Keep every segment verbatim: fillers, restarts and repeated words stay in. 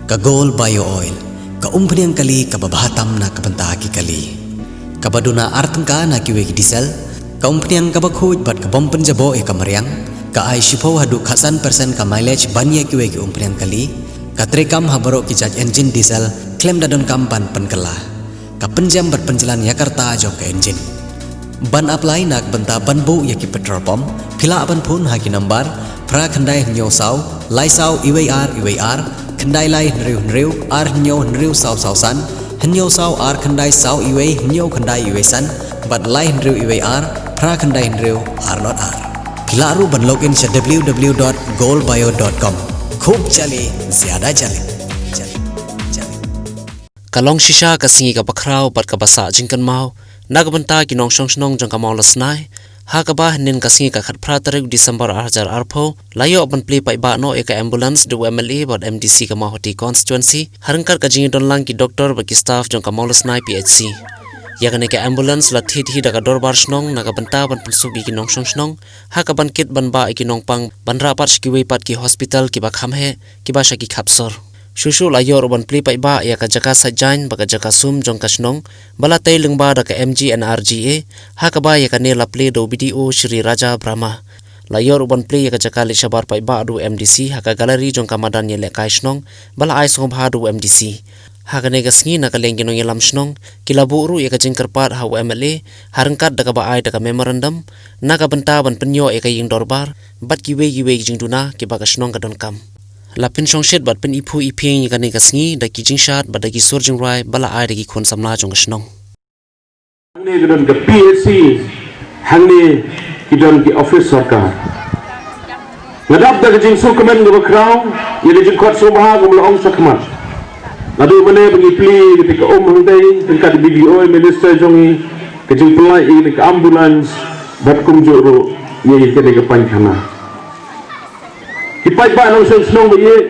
Ka Gold Bio Oil, ka umphniang kali kaba bha tam na ka bynta ki kali. Kaba duna ar tyngka na kiwei ki diesel, ka umphniang kaba khuid bad ka bym pynjaboh ïa ka mariang, ka ai shiphew haduh khatsan percent ka mileage ban ïa kiwei ki umphniang kali, ka treikam ha baroh ki jait engine diesel, khlem da donkam ban pynkylla. Ka pynjem bad pynjlan ïa ka rta jong ka engine. Ban apply na ka bynta ban buh ïa ki petrol pump, phi lah ban phone ha ki number phra khyndai hynñiew saw, lai saw iwei ar iwei ar, khyndai lai hynriew hynriew, ar hynñiew hynriew saw saw san, hynñiew saw ar khyndai saw iwei hynñiew khyndai iwei san, bad lai hynriew iwei ar, phra khyndai hynriew ar not ar. Phi lah ruh ban log in sha w w w dot gold bio dot com. Khub jali, zyada jali. Jali, jali. Ka long shisha ka sngi kaba khraw bad kaba sah jingkynmaw na ka bynta ki nongshong shnong jong ka Mawlasnai, ha kaba hynnin ka sngi ka khatphra tarik December ar hajar arphew, la ïoh ban plie paidbah noh ïa ka ambulance da u M L A bad M D C ka Mawhati constituency, ha ryngkat ka jingïadon lang ki doktor bad ki staff jong ka Mawlasnai P H C. Ïa kane ka ambulance la thied hi da ka dorbar shnong na ka bynta ban pynsuk ïa ki nongshong shnong ha kaban kit ban bah ïa ki nongpang ban rah pat sha kiwei pat ki hospital kiba kham heh, kiba sha ki khap sor. Shuh shuh la ïoh ruh ban plie paidbah ïa ka jaka sait jaiñ bad ka jaka sum jong ka shnong, ba la tei lyngba da ka M G N R G A, ha kaba ïa kane la plie da u B D O Shri Raja Brahma. La ïoh ruh ban plie ïa ka jaka leit shabar paidbah da u M D C ha ka gallery jong ka madan ïalehkai shnong, ba la ai sngewbha da u M D C. Ha kane ka sngi na ka liang ki nongïalam shnong, ki la buh ruh ïa ka jingkyrpad ha u M L A, ha ryngkat da kaba ai da ka memorandum, na ka bynta ban pynïoh ïa ka ïing dorbar bad kiwei kiwei ki jingduna kiba ka shnong ka donkam. La pynshongshit bad pyniphuh iphieng ïa kane ka sngi da ki jingshad bad da ki sur jingrwai ba la ai da ki khun samla jong ka shnong. Hangne ki don ka P H C, hangne ki don ki office sorkar. Nga dap da ka jingsngewkmen kaba khraw ïa ka jingkhot sngewbha kaba la ong shakhmat. Naduh mynne ba ngi plie ïa ka um hangtei, ryngkat u B D O, u minister jong ngi, ka jingpynlait ïa ka ambulance bad kumjuh ruh ïa kane ka paikhana. Ki paidbah nongshong shnong ba ïeit,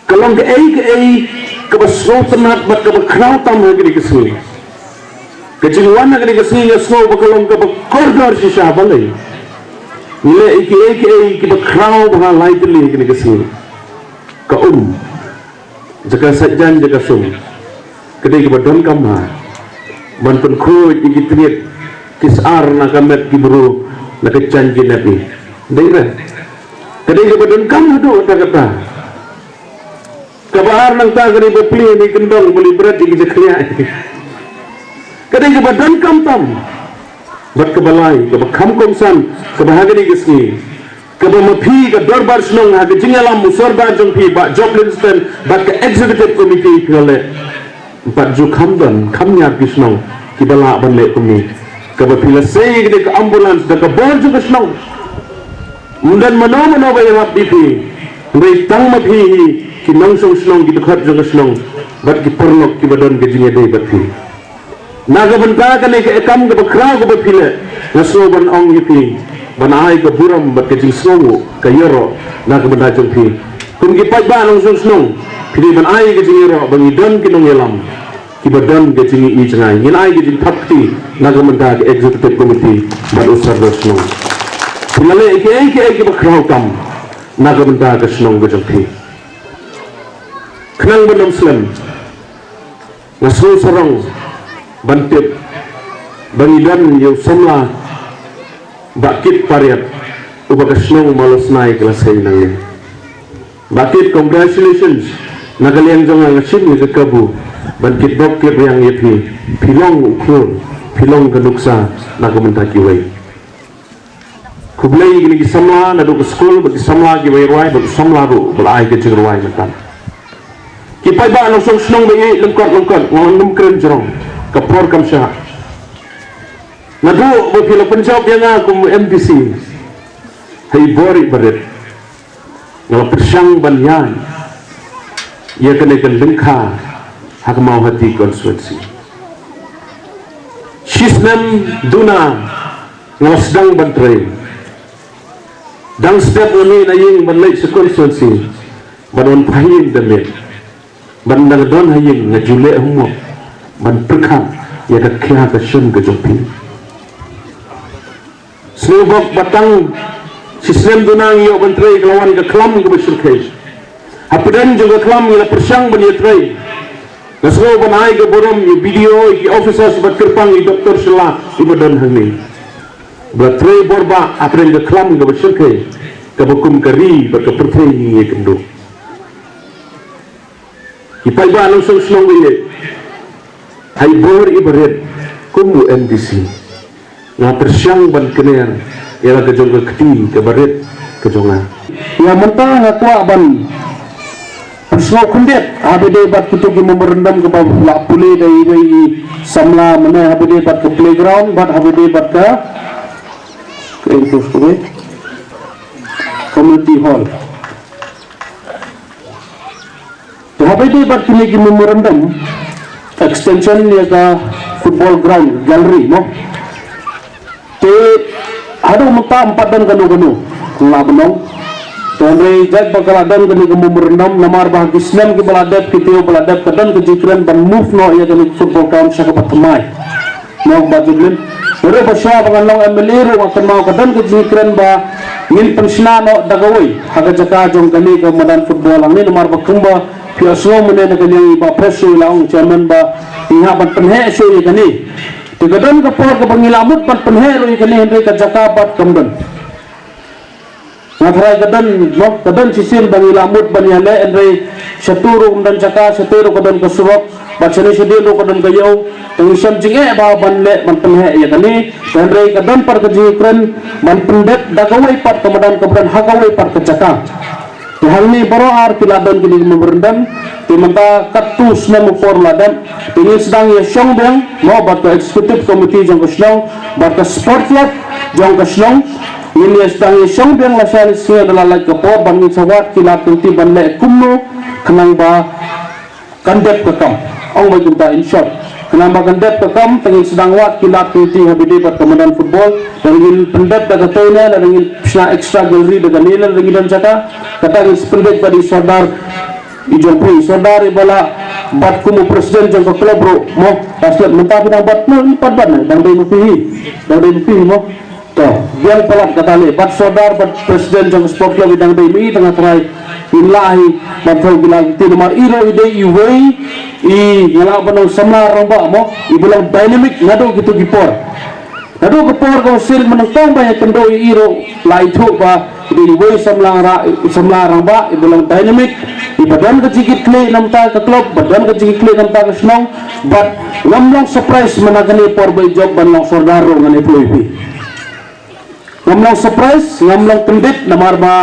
ka long kaei kaei kaba sngewtynnat bad kaba khraw tam ha kane ka sngi. Ka jingwan ha kane ka sngi nga sngew ba ka long kaba kordor shisha balei. Ngi leh ïa kiei kiei kiba khraw bha lai tylli ha kane ka sngi. Ka um, jaka sait jaiñ, jaka sum, ka dei kaba donkam bha ban pynkhuid ïa ki tngit ki sar na ka met ki bru, na ka jaiñ ki nep. Dei re, ka dei kaba donkam haduh katta katta. Kaba ar nangta ka dei ba plie ne kyndong ba leit bret ïa ki jakhlia. Ka dei kaba donkam tam. Bad kaba lai, kaba kham kongsan, kaba ha kane ka sngi, kaba ma phi ka dorbar shnong ha ka jingïalam u sordar jong phi Bah Job Linston bad ka executive committee phi la leh. Bad ju kham don, kham ñiar ki shnong kiba lah ban leh kumne. Kaba phi la sei ïa kane ka ambulance da ka bor jong ka shnong. Ym don mano mano ba ïarap ïa phi, hynrei tang ma phi hi ki nongshong shnong, ki dkhot jong ka shnong bad ki paralok kiba don ka jingïadei bad phi. Na ka bynta kane ka kam kaba khraw kaba phi leh, nga sngew ban ong ïa phi, ban ai ka burom bad ka jingsngewnguh, ka ïaroh na ka bynta jong phi. Kum ki paidbah nongshong shnong, phi dei ban ai ka jingïaroh ba ngi don ki nongïalam kiba don ka jingïohi jngai. Ngin ai ka jingthap kti na ka bynta ka executive committee bad u sordar shnong. Phi la leh kiei kiei kiba khraw tam na ka bynta ka shnong ka jong phi. Khnang ban ym slem, nga sngew sarong ban tip ba ngi don ïa u samla Bah Kit Pariat, uba ka shnong Mawlasnai ka la sei nangne. Bah Kit, congratulations. Na ka liang jong nga, nga shim ïa ka kabu ban kitbok kitriang ïa phi. Phi long u khlur, phi long ka nuksa na ka bynta kiwei. Khublei ïa kine ki samla naduh ka skul bad ki samla kiba ïarwai bad u samla ruh ba la ai ka jingrwai mynta. Ki paidbah nongshong shnong ba ïeit lyngkot lyngkot, nga ong ym kren jrong, ka por kam shah. Naduh ba phi la pynjop ïa nga kum M D C ha i bor i barit, nga la pyrshang ban ïaid ïa kane ka lyngkha ha ka Mawhati constituency. Shisnem duna nga la sdang ban trei. Dang step nga mih na ïing ban leit sha constituency ban wan phai ïing da miet. Ban dang don ha ïing nga ju leh homework ban pyrkhat ïa ka khia ka shem ka jong phi. Sngewbok ba tang shisnem duna ngi ïoh ban trei, ka la wan ka khlam kaba shyrkhei. Hapdeng jong ka khlam ngi la pyrshang ban ïatrei. Nga sngew ban ai ka burom ïa BDO, ïa ki officers bad kyrpang ïa Doctor Shylla iba don hangne. Ba la trei bor ba hapdeng ka khlam kaba shyrkhei, kaba kum ka ri bad ka pyrthei ngi ïakynduh. Ki paidbah nongshong shnong ba ïeit, ha i bor iba rit kum u MDC, nga pyrshang ban kner ïa la ka jong ka kti kaba rit ka jong nga. Ïa mynta nga kwah ban pynsngew khyndiat haba ïadei bad kito ki memorandum kaba la pule da i, da i samla mynne, haba ïadei bad ka playground bad haba ïadei bad ka, ka enclosed, okay? Community hall. Te haba ïadei bad kine ki memorandum extension ïa ka football ground, gallery, mo. Te haduh mynta ym pat don kano kano, nga la ban ong. Te hynrei jait ba ka la don kane ka memorandum, namar ba ha ki snem kiba la dep, ki taïew ba la dep, ka don ka jingkren ban move noh ïa kane ka football ground sha kaba thymmai. Nong ba Jublin. Ruh ba shuwa ba ngan long MLA ruh nga kynmaw ka don ka jingkren ba ngin pynshna noh da kawei ha ka jaka jong kane ka madan football hangne, namar ba kumba phi ïohsngew mynne na ka liang i Bah Prestone i la ong, chairman, ba ngi hap ban pynheh shuh ïa kane. Te ka don ka por kaba ngi la mut ban pynheh ruh ïa kane, hynrei ka jaka pat kam don. Nga tharai ka don, mo, ka don shisien ba ngi la mut ban ïaleh, hynrei shato ruh kam don jaka, shato ruh ka don ka surok, bad shane shadien ruh ka don ka ïew. Te ngi shem jingeh ba ban leh ban pynheh ïa kane. Te hynrei ka don pat ka jingkren ban pyndep da kawei pat ka madan kaba don ha kawei pat ka jaka. Te hangne baroh ar ki la don kine ki memorandum. Te mynta katto snem u por la dep. Te ngin sdang ïa shong biang, mo, bad ka executive committee jong ka shnong, bad ka sport club jong ka shnong. Ngin ïa sdang ïa shong biang lashai lashisngi da la lait ka por, bad ngin sa wad ki lad ki lynti ban leh kumno khnang ba kan dep ka kam. Ong ba kumta, in short, khnang ba kan dep ka kam, te ngin sdang wad ki lad ki lynti haba ïadei bad ka madan football, da ngin pyndep da katei ne, da ngin shna extra gallery da kane ne, da ngin don jaka. Kata ngin sa pyndep bad i sordar i jong phi, sordar iba la bat kum u president jong ka club ruh, mo. Ka slem mynta phi dang bat, mo, ym pat bat ne, dang dei ma phi hi, dang dei ma phi hi, mo. To, biang palat kata lei, bad sordar bad president jong sport club i dang dei ma i, te nga tharai in lah hi ban thew ki lad ki lynti, namar i ruh i dei iwei i, nga lah ban ong, samla rangbah, mo, iba long dynamic naduh kito ki por. Naduh ka por ka u Sir Myntong ba ïakynduh ïa i ruh, la ithuh ba i dei iwei samla ra-, samla rangbah iba long dynamic, iba don ka jingkitkhlieh na bynta ka club, ba don ka jingkitkhlieh na bynta ka shnong, bad ngam long surprise mynta kane por ba i jop ban long sordar ruh, ngan ïathuh ïa phi. Ngam long surprise, ngam long kyndit, namar ba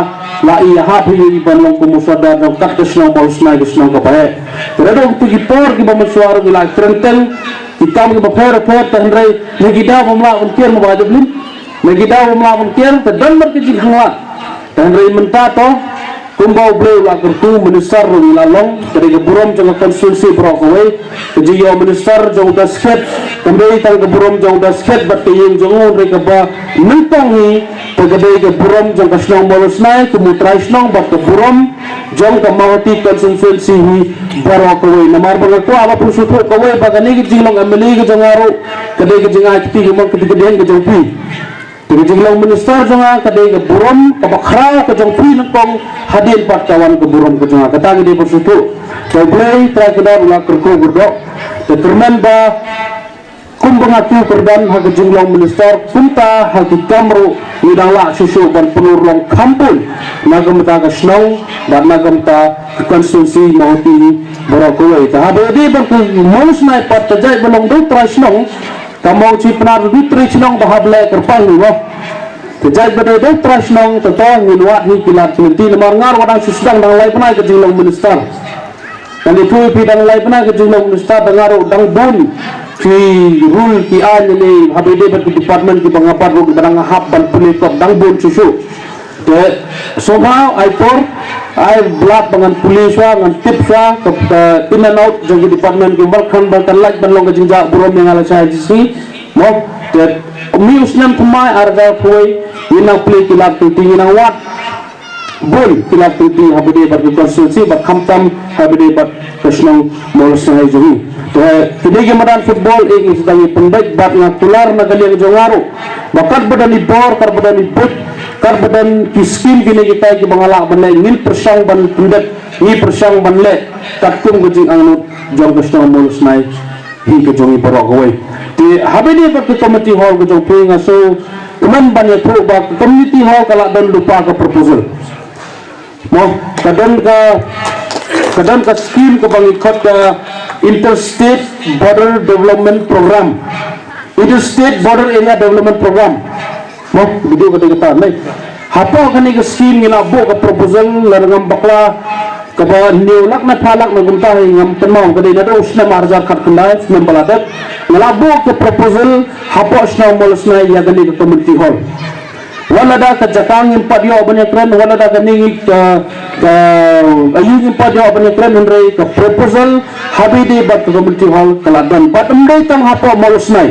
la i ïahap hi i ban long kum u sordar jong kat ka shnong Mawlasnai, ka shnong kaba heh. Te naduh kito ki por kiba mynshuwa ruh ngi la kren teng ki kam kiba pher pher, te hynrei na ki daw bym lah ban kiar, mo Bah Jablin. Na ki daw bym lah ban kiar, te don mar ka jinghanglad. Te hynrei mynta to, kumba U Blei u la kyrkhu, minister ruh ngi la long, ka dei ka burom jong ka constituency baroh kawei. Ka jingïoh minister jong u Deskhet kam dei tang ka burom jong u Deskhet bad ka ïing jong u, hynrei kaba nyngkong hi, te ka dei ka burom jong ka shnong Mawlasnai kum u trai shnong bad ka burom jong ka Mawhati constituency hi baroh kawei. Namar ba nga kwah ban pynsngewthuh kawei ba kane ka jinglong MLA ka jong nga ruh ka dei ka jingai kti kumba ka dei ka jong phi. Te ka jinglong minister jong nga ka dei ka burom kaba khraw ka jong phi nyngkong, hadien pat ka wan ka burom ka jong nga. Kata ngi dei ban sngewthuh. Te U Blei Trai Kynrad u la kyrkhu kyrdoh. Te kyrmen ba kumba nga kiew kyrdan ha ka jinglong minister, kumta ha ki kam ruh ngi dang lah shuh shuh ban pynurlong kham bun na ka bynta ka shnong bad na ka bynta ka constituency Mawhati baroh kawei. Te haba ïadei bad ka Mawlasnai pat, te jait ba long dei u trai shnong, ka Mawshynrut dei u trai shnong ba hap leh kyrpang hi, mo. Te jait ba dei dei u trai shnong, te to ngin wad hi ki lad ki lynti, namar nga ruh dang shu sdang, dang lai bnai ka jinglong minister. Ngan ïathuh ïa phi, dang lai bnai ka jinglong minister, te nga ruh dang bun ki rule ki aiñ ne haba ïadei bad ki department kiba nga bat ruh kiba dang hap ban pule kot, dang bun shuh shuh. Te somehow ai por, ai ba lah ba ngan pule shuwa, ngan tip shuwa ka, ka in and out jong ki department, kumba kan, ba kan lait ban long ka jingjah burom ïa nga lashai shisngi, mo. Te mih u snem thymmai ar hajar arphew wei ngin nang plie ki lad ki lynti, ngin nang wad bun ki lad ki lynti haba ïadei bad ka constituency bad khamtam haba ïadei bad ka shnong Mawlasnai jong ngi. Te kine ki madan football, eh, ngi sdang ïa pynbeit bad nga kular na ka liang jong nga ruh ba katba don i bor, katba don i buit, katba don ki skim kine kitai kiba nga lah ban leh, ngin pyrshang ban pyndep ngi pyrshang ban leh katkum ka jingangnud jong ka shnong Mawlasnai hi ka jong ngi baroh kawei. Te haba ïadei bad ka community hall ka jong phi, nga sngewkmen ban ïathuh ba ka community hall ka la don lypa ka proposal. Mo, ka don ka, ka don ka scheme kaba ngi khot ka Interstate Border Development Program, Interstate Border Area Development Program. Mo, video ka dei kata, ne? Hapoh kane ka scheme ngi la buh ka proposal, lada ngam bakla, kaba hynñiew lak ne phra lak ne kumta hi, ngam kynmaw, ka dei naduh u snem ar hajar khatkhyndai, snem ba la dep. Ngi la buh ka proposal hapoh shnong Mawlasnai ïa kane ka community hall. Wat lada ka jaka ngim pat ïoh ban ïakren, wat lada kane ka, ka aïu ngim pat ïoh ban ïakren, hynrei ka proposal haba ïadei bad ka community hall ka la don. Bad ym dei tang hapoh Mawlasnai.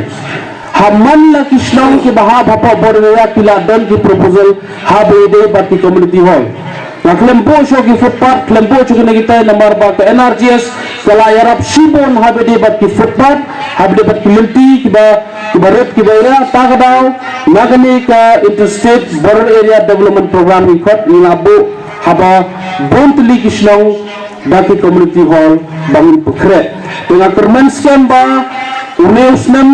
Ha man la ki shnong kiba hap hapoh border area ki la don ki proposal haba ïadei bad ki community hall. Nga khlem buh shuh ki footpath, khlem buh shuh kine kitai namar ba ka N R G S ka la ïarap shibun haba ïadei bad ki footpath, haba ïadei bad ki lynti kiba, kiba rit kiba ïa, ta ka daw na kane ka Interstate Border Area Development Program ngi khot, ngi la buh haba bun tylli ki shnong da ki community hall ba ngin pynkhreh. Te nga kyrmen skhem ba une u snem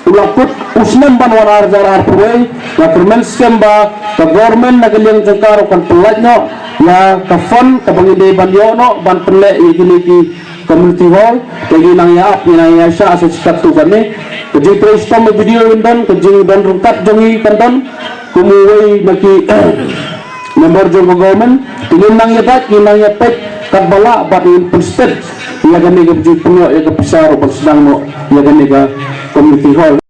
u la kut u snem ban wan ar hajar arphew wei, nga kyrmen skhem ba ka government na ka liang jong ka ruh kan pynlait noh ïa ka fund kaba ngi dei ban ïoh noh ban pynleh ïa kine ki community hall. Te ngi nang ïa ap, ngi nang ïa shah sa shi katto katne. Ka jingtrei shitom video yn don, ka jingdon ryngkat jong ngi kan don. Kum uwei na ki member jong ka government, te ngin nang ïa dait, ngin nang ïa peit katba lah bad ngin pynstet ïa kane ka jingpynïoh ïa ka pisa ruh ban sdang noh ïa kane ka community hall.